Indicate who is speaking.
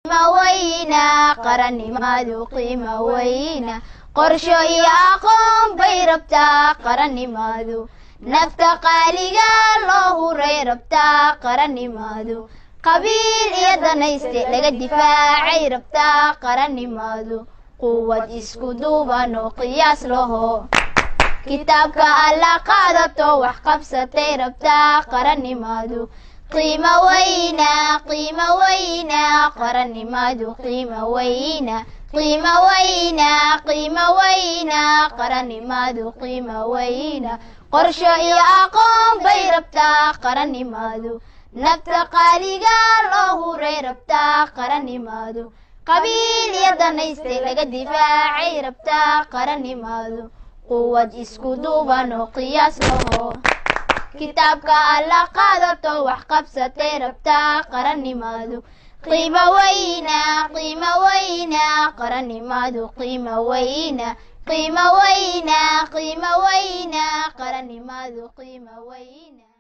Speaker 1: Weyna qarannimadu qiimo weyna, qorsho iyo aqoon bay rabtaa qarannimadu, nafta qaaliga loo huray rabtaa qarannimadu, qabiil iyo danayste laga difaacay rabtaa qarannimadu, quwad isku duuban oo qiyaas laho, kitaabka Alla qaadato, wax qabsatay rabtaa qarannimadu. Qiimo weyna, qiimo weyna qarannimadu, qiimo weyna, qiimo weyna, qiimo weyna qarannimadu, qiimo weyna, qorsho iyo aqoon bay rabtaa qarannimadu, nafta qaaliga loo huray rabtaa qarannimadu, qabiil iyo danayste laga difaacay rabtaa qarannimadu, quwad isku duuban oo qiyaas laho, kitaabka Alla qaadato, wax qabsatay rabtaa qarannimadu. Qiimo weyna, qiimo weyna qarannimadu, qiimo weyna, qiimo weyna, qiimo weyna qarannimadu, qiimo weyna.